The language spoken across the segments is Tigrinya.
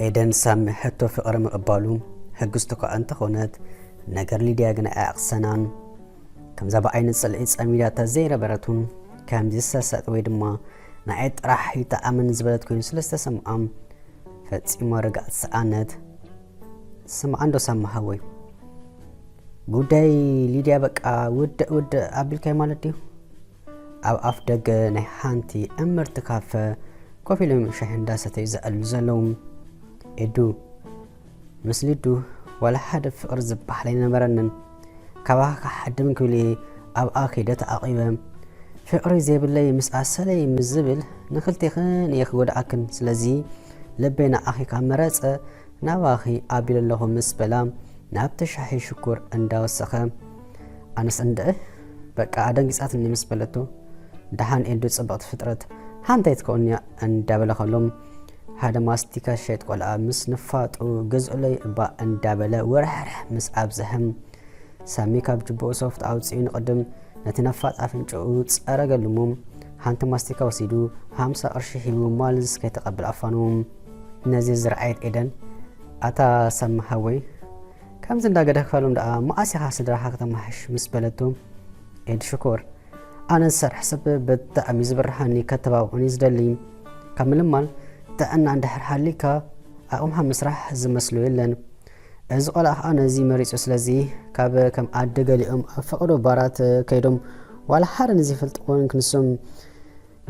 ኤደን ሳሚ ሕቶ ፍቕሪ ምቕባሉ ሕጉስቲ እኳ እንተኾነት፣ ነገር ሊድያ ግን ኣየዕቕሰናን። ከምዛ ብዓይኒ ጽልኢ ጸሚዳታ ዘይነበረቱን ከምዚ ዝሰሰጥ ወይ ድማ ንዓይ ጥራሕ ይጠዓመኒ ዝበለት ኮይኑ ስለ ዝተሰምዓ ፈጺማ ርግኣት ሰኣነት። ስምዓ እንዶ ሳሚ ሓወይ፣ ጉዳይ ሊድያ በቃ ውድእ ውድእ ኣቢልካይ ማለት ድዩ? ኣብ ኣፍ ደገ ናይ ሓንቲ እምርቲ ካፈ ኮፍ ኢሎም ሻሂ እንዳሰተዩ ዘዕልሉ ዘለዉ። ኤዱ፣ ምስ ሊዱ ዋላ ሓደ ፍቕሪ ዝበሃል ኣይነበረንን። ካባኻ ክሓድም ክብል እየ ኣብኣ ከይደ ተዓቒበ። ፍቕሪ ዘይብለይ ምስ ኣሰለይ ምስ ዝብል ንኽልቴኽን እየ ክጎድኣክን። ስለዚ ልበይ ንዓኺ ካብ መረጸ ናባኺ ኣቢለ ኣለኹ ምስ በላ ናብቲ ሻሂ ሽኮር እንዳወሰኸ፣ ኣነስ እንድዒ በቃ ኣደንጊጻትኒ ምስ በለቶ፣ ደሓን ኤዱ ጽብቕቲ ፍጥረት ሓንታይ ትከውንያ እንዳበለ ከሎም፣ ሓደ ማስቲካ ሸይጥ ቆልዓ ምስ ንፋጡ ግዝኡለይ እባ እንዳበለ ወርሕርሕ ምስ ኣብዝሐ፣ ሳሚ ካብ ጅቡኡ ሶፍት ኣውጺኡ ንቕድም ነቲ ነፋጥ ኣፍንጭኡ ጸረገሉ እሞ፣ ሓንቲ ማስቲካ ወሲዱ ሃምሳ ቅርሺ ሂቡ ማልዝ ከይተቐብል ኣፋኑ። ነዚ ዝረኣየት ኤደን፣ ኣታ ሳሚ ሓወይ፣ ከምዚ እንዳገደፍካሎም ደኣ መዓስ ኢኻ ስድራኻ ከተማሕሽ? ምስ በለቶ፣ ኤድ ሽኮር፣ ኣነ ዝሰርሕ ሰብ ብጣዕሚ ዝብርሃኒ ከተባብዑኒ ዝደሊ። ካብ ምልማል ጥዕና እንድሕር ሃሊካ ኣቕምኻ ምስራሕ ዝመስሎ የለን። እዚ ቆልዓ ከዓ ነዚ መሪጹ። ስለዚ ካብ ከም ኣደ ገሊኦም ኣብ ፈቐዶ ባራት ከይዶም ዋላ ሓደ ንዘይፈልጥዎን ክንሶም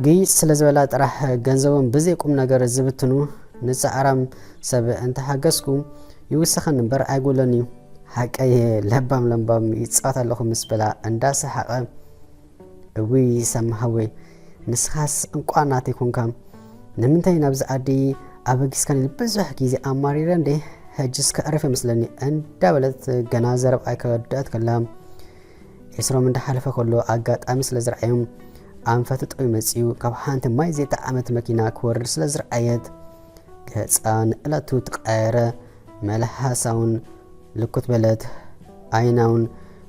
ግይጽ ስለ ዝበላ ጥራሕ ገንዘቦም ብዘይ ቁም ነገር ዝብትኑ ንጻዕራም ሰብ እንተሓገዝኩ ይውሰኸኒ እምበር ኣይጎሎን እዩ። ሓቀይ ለባም ለምባም ይጻወት ኣለኹ ምስ በላ እንዳሰሓቐ፣ እውይ ሳሚ ሓወይ፣ ንስኻስ እንቋዕ ናተይ ኮንካ። ንምንታይ ናብዚ ዓዲ ኣበጊስካኒ ብዙሕ ግዜ ኣማሪረ እንዴ፣ ሕጅስ ከዕርፍ ይመስለኒ እንዳበለት ገና ዘረብኣ ከወድኣት ከላ፣ ኤስሮም እንዳሓለፈ ከሎ ኣጋጣሚ ስለ ዝረኣዮም ኣንፈቱ ጠው መጺኡ ካብ ሓንቲ ማይ ዘይጠዓመት መኪና ክወርድ ስለ ዝረኣየት ገጻ ንእለቱ ተቐያየረ። መልሓሳ እውን ልኩት በለት። ዓይና እውን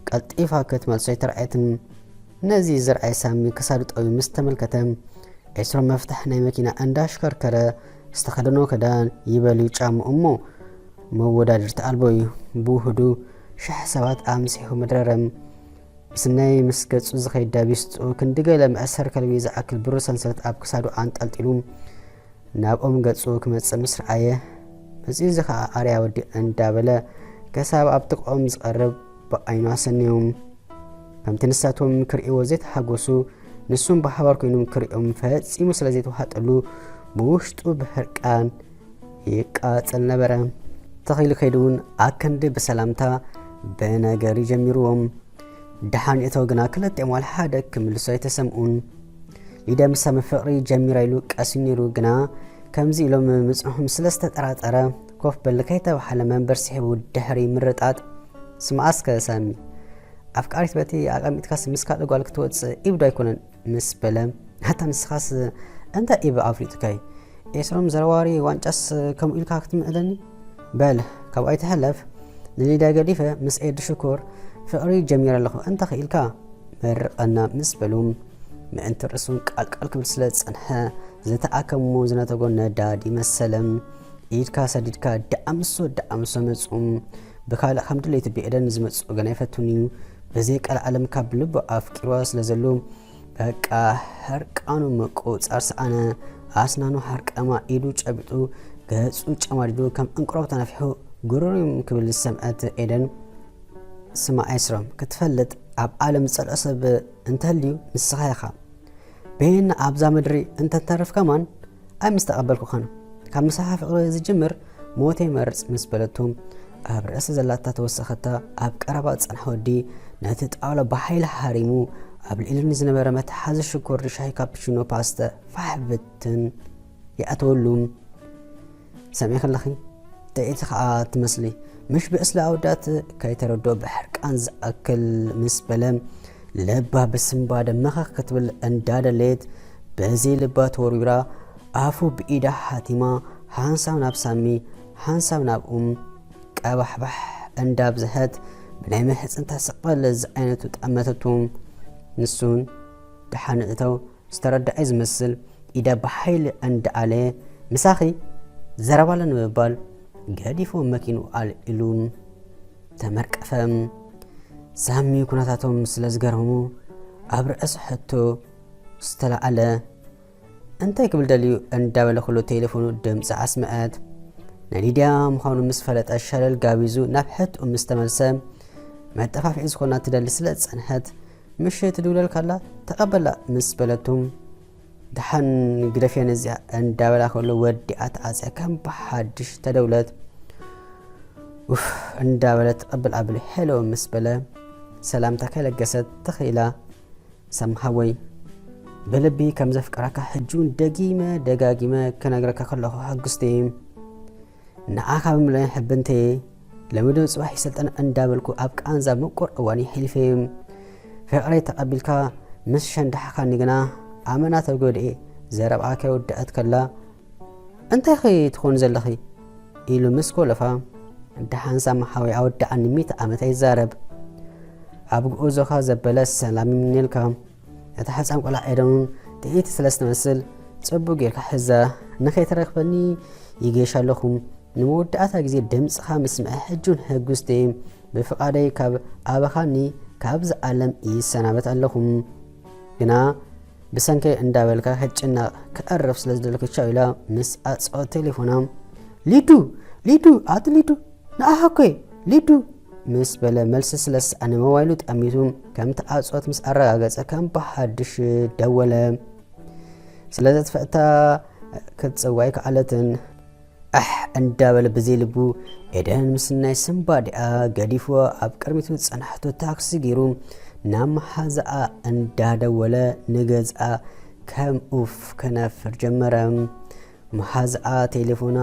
ቀልጢፋ ክትመልሶ ኣይተራእየትን። ነዚ ዝረኣየ ሳሚ ክሳዱ ጠውዩ ምስ ተመልከተ፣ ኤስሮም መፍትሕ ናይ መኪና እንዳሽከርከረ ዝተኸደኖ ክዳን ይበል እዩ ጫምኡ እሞ መወዳድርቲ ኣልቦ እዩ። ብውህዱ ሽሕ ሰባት ኣምሲሑ መድረረ። ብስናይ ምስ ገጹ ዝኸይድ ዳቢስጡ ክንዲ ገለ መእሰር ከልቢ ዝኣክል ብሩር ሰንሰለት ኣብ ክሳዱ ኣንጠልጢሉ ናብኦም ገጹ ክመጽእ ምስ ረኣየ፣ መጺኡ እዚ ኸኣ ኣርያ ወዲ እንዳበለ ክሳብ ኣብ ጥቕኦም ዝቐርብ ብዓይኑ ኣሰንዮም። ከምቲ ንሳቶም ክርእይዎ ዘይተሓጎሱ፣ ንሱም ብሓባር ኮይኖም ክርእዮም ፈጺሙ ስለ ዘይተዋሓጠሉ፣ ብውሽጡ ብሕርቃን ይቃጸል ነበረ። ተኺሉ ከይዱ እውን ኣክንዲ ብሰላምታ ብነገር ይጀሚርዎም። ደሓን እተው ግና ክልቲኦም ዋላ ሓደ ክምልሱ ኣይተሰምኡን። ሊድያ ምስ ሳሚ ፍቕሪ ጀሚራ ኢሉ ቀስዩ ነይሩ፣ ግና ከምዚ ኢሎም ምጽንሖም ስለ ዝተጠራጠረ፣ ኮፍ በል ከይተባህለ መንበር ስሒቡ ድሕሪ ምርጣጥ፣ ስምዓ እስከ ሳሚ፣ ኣፍቃሪት በቲ ኣቐሚጥካስ ምስ ካልእ ጓል ክትወጽእ ኢብዶ ኣይኮነን ምስ በለ፣ ኣታ ንስኻስ እንታይ ኢበ ኣፍሊጡካይ? ኤስሮም ዘረዋሪ ዋንጫስ ከምኡ ኢልካ ክትምእለኒ? በል ካብኡ ኣይትሕለፍ። ንሊድያ ገዲፈ ምስ ኤዲ ሽኮር ፍቕሪ ጀሚረ ኣለኹ፣ እንተ ኽኢልካ መርቐና ምስ በሉ፣ ምእንቲ ርእሱን ቃልቃል ክብል ስለ ዝጸንሐ፣ ዝተኣከሞ ዝነተጎ ነዳዲ መሰለ። ኢድካ ሰዲድካ ደኣምሶ ደኣምሶ መጹ። ብካልእ ከም ድሌቱ ብኤደን ዝመጽእ ወገን ኣይፈቱን እዩ። ብዘይ ቀልዓለም ካብ ልቡ ኣፍቂርዋ ስለ ዘሎ፣ በቃ ሕርቃኑ ምቁጻር ሰኣነ። ኣስናኑ ሓርቀማ ኢዱ ጨቢጡ፣ ገጹ ጨማዲዱ ከም ዕንቁሮ ተነፊሑ ግሩርም ክብል ዝሰምዐት ኤደን፣ ስማዕ ኤስሮም፣ ክትፈልጥ ኣብ ዓለም ዝጸልኦ ሰብ እንተልዩ ንስኻ ኢኻ። በየና ኣብዛ ምድሪ እንተተርፍ ከማን ኣይምስተቐበልኩኻን። ካብ ምሳኻ ፍቕሪ ዝጅምር ሞት ይመርጽ ምስ በለቱ፣ ኣብ ርእሲ ዘላታ ተወሰኸታ ኣብ ቀረባ ዝጸንሐ ወዲ ነቲ ጣውላ ብሓይሊ ሃሪሙ ኣብ ልዕሊ ዝነበረ መትሓዚ ሽኮር ሻሂ ካፕቺኖ ፓስተ ፋሕ ብትን ይኣተወሉ። ሰሚዕኺ ኣለኺ? ጥዒቲ ኸኣ ትመስሊ። ምሽ ብእስሊ ኣወዳት ከይተረድኦ ብሕርቃን ዝኣክል ምስ በለ፣ ልባ ብስንባደ መኸኽ ክትብል እንዳደለየት፣ በዚ ልባ ተወርዊራ፣ ኣፉ ብኢዳ ሓቲማ፣ ሓንሳብ ናብ ሳሚ፣ ሓንሳብ ናብኡ ቀባሕባሕ እንዳብዝሐት፣ ብናይ ምሕጽንታ ስቕ በል ዝዓይነቱ ጠመተቱ። ንሱን ደሓን እተው ዝተረድዐ ዝመስል ኢዳ ብሓይሊ እንዳኣለየ፣ ምሳኺ ዘረባለ ንምባል ገዲፉ መኪኑ ኣልዒሉ ተመርቀፈ። ሳሚ ኩነታቶም ስለ ዝገረሙ ኣብ ርእሲ ሕቶ ዝተላዓለ። እንታይ ክብል ደልዩ እንዳበለ ኩሉ ቴሌፎኑ ድምፂ ኣስመዐት። ናይ ሊድያ ምዃኑ ምስ ፈለጠ ሸለል ጋቢዙ ናብ ሕትኡ ምስ ተመልሰ፣ መጠፋፍዒ ዝኾና ትደሊ ስለ ዝጸንሐት፣ ምሽ ትድውለልካ ኣላ፣ ተቐበላ ምስ በለቱ፣ ደሓን ግደፍየን እዚኣ እንዳበላ ከሎ ወዲኣ ተዓጽያ ከም ብሓድሽ ተደውለት። ኡፍ እንዳበለ ተቐብል ኣብሉ ሄሎ ምስ በለ፣ ሰላምታ ከይለገሰት ተኸኢላ። ሳሚ ሓወይ፣ ብልቢ ከም ዘፍቅረካ ሕጂ እውን ደጊመ ደጋጊመ ክነግረካ ከለኹ ሕጉስቲ እየ። ንዓኻ ብምልእን ሕብንተየ፣ ሎሚ ዶ ጽባሕ ይሰልጠን እንዳበልኩ ኣብ ቃንዛ ምቁር እዋን የሕሊፈ እየ። ፍቕረይ ተቐቢልካ ምስ ሸንዳሕካኒ ግና ኣመና ተጎድኤ። ዘረብኣ ከይወደአት ከላ፣ እንታይ ኸ ትኾኒ ዘለኺ? ኢሉ ምስ ኮለፋ፣ ደሓን ሳሚ ሓወይ ኣወዳኣኒ ሚእቲ ዓመት ኣይዛረብ። ኣብ ጉዕዞኻ ዘበለ ሰላም ይምነልካ። እታ ሕፃን ቆልዓ ኤደን እውን ጥዕይቲ ስለ ዝትመስል፣ ጽቡቕ ጌርካ ሕዛ። ንኸይትረኽበኒ ይገይሽ ኣለኹ። ንመወዳእታ ግዜ ድምጽኻ ምስምዐ ሕጂ እውን ሕጉስቲ እየ። ብፍቓደይ ካብ ኣበኻኒ ካብዚ ዓለም ይሰናበት ኣለኹ። ግና ብሰንከይ እንዳበልካ ክትጭነቕ ክዕርፍ ስለ ዝደለኩ ቻው ኢላ ምስ ኣጽኦ ቴሌፎና፣ ሊዱ! ሊዱ! ኣቲ ሊዱ! ንኣኻ እኮ እየ! ሊዱ! ምስ በለ መልሲ ስለ ዝሰኣነ ሞባይሉ ጠሚቱ ከም ተዓጽወት ምስ ኣረጋገጸ ከም ብሓድሽ ደወለ። ስለ ዘጥፍእታ ክትጽዋይ ከኣለትን። ኣሕ እንዳበለ ብዘይ ልቡ ኤደን ምስ ናይ ስምባዲኣ ገዲፍዎ ኣብ ቅድሚቱ ዝጸንሐቶ ታክሲ ገይሩ ናብ መሓዛኣ እንዳደወለ ንገዝኣ ከም ኡፍ ከነፍር ጀመረ። መሓዛኣ ቴሌፎና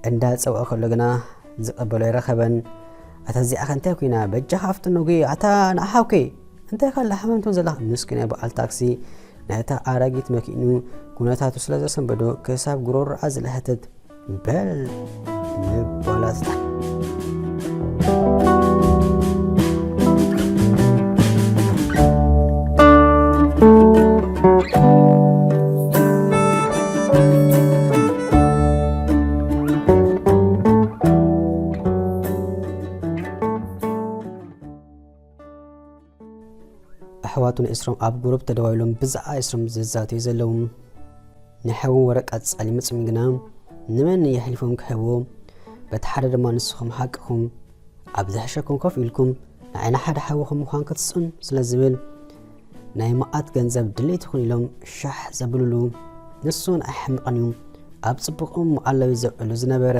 እንዳጸውዐ ከሎ ግና ዝቕበሎ ኣይረኸበን። ኣታ እዚኣ ከ እንታይ ኮይና? በጃኻ ኣፍጥኖ ጉየ። ኣታ ንኣሓውከይ እንታይ ካላ ሓመምቶም ዘለኻ? ምስኪናይ በዓል ታክሲ ነታ ኣረጊት መኪኑ ኩነታቱ ስለ ዘሰንበዶ ክሳብ ጉሮሮኣ ዝለሀተት በል ንባላስታ። ኣሕዋቱ ንኤስሮም ኣብ ጉሩፕ ተደዋዊሎም ብዛዕባ ኤስሮም ዝዛተዩ ዘለዉ። ናይ ሓዎም ወረቀት ጸሊም መጽዮም ግና ንመን የሕሊፎም ክህብዎ? በቲ ሓደ ድማ ንስኹም ሓቅኹም ኣብ ዝሕሸኩም ኮፍ ኢልኩም ንዓይ ንሓደ ሓውኹም ምዃን ክትስኡን ስለ ዝብል ናይ መዓት ገንዘብ ድሌትኹም ኢሎም ሻሕ ዘብልሉ ንሱን ኣይሕምቕን እዩ። ኣብ ጽቡቕም መዓለዊ ዘውዕሉ ዝነበረ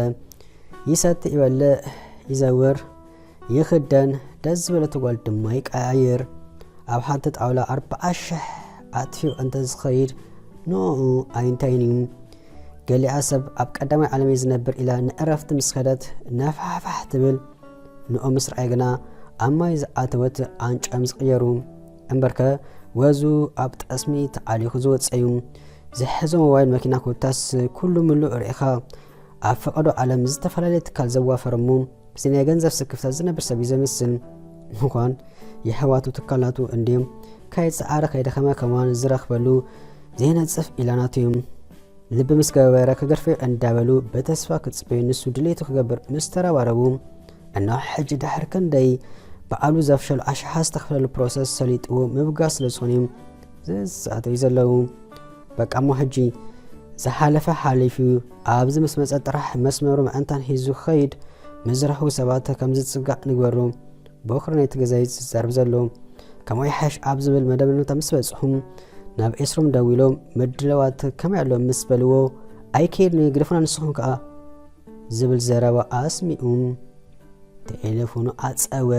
ይሰቲ ይበልዕ ይዘውር ይኽደን ደስ ዝበለቱ ጓል ድማ ይቀያይር። ኣብ ሓንቲ ጣውላ ኣርብዓ ሽሕ ኣጥፊኡ እንተ ዝኸይድ ንኡ ኣይንታይን እዩ። ገሊኣ ሰብ ኣብ ቀዳማይ ዓለም እየ ዝነብር ኢላ ንዕረፍቲ ምስ ከደት ነፋሕፋሕ ትብል። ንኡ ምስ ረኣየ ግና ኣብ ማይ ዝኣተወት ኣንጫም ዝቕየሩ እምበርከ ወዙ ኣብ ጠስሚ ተዓሊኹ ዝወፀ እዩ። ዝሕዞ ሞባይል መኪና ኮታስ ኩሉ ምሉእ ርኢኻ ኣብ ፈቐዶ ዓለም ዝተፈላለየ ትካል ዘዋፈር እሞ ብዚ ናይ ገንዘብ ስክፍታ ዝነብር ሰብ እዩ ዘምስል። ምዃን የሕዋቱ ትካላቱ እንድዮም ከይፀዓረ ከይደኸመ ከማን ዝረኽበሉ ዘይነፅፍ ኢላናቱ እዮም። ልቢ ምስ ገበረ ክገርፈዮ እንዳበሉ ብተስፋ ክፅበዩ ንሱ ድሌቱ ክገብር ምስ ተረባረቡ እነሆ ሕጂ ድሕር ክንደይ በዓሉ ዘፍሸሉ ኣሽሓ ዝተኽፈለሉ ፕሮሰስ ሰሊጥዎ ምብጋስ ስለ ዝኾነ እዮም ዝዛተዩ ዘለዉ። በቃ እሞ ሕጂ ዝሓለፈ ሓሊፉ ኣብዚ ምስ መጸ ጥራሕ መስመሩ ምዕንታን ሒዙ ክኸይድ ምስ ዝረኽቡ ሰባት ከም ዝጽጋዕ ንግበሮ። ቦኽሪ ናይቲ ገዛ እዩ ዝዛረብ ዘሎ። ከምኡ ይሓሽ ኣብ ዝብል መደምደምታ ምስ በጽሑ ናብ ኤስሮም ደዊሎም ምድላዋት ከመይ ኣሎ ምስ በልዎ ኣይከይድን እዩ ግደፉና ንስኹም ከኣ ዝብል ዘረባ ኣስሚዑ ቴሌፎኑ ኣጸወ።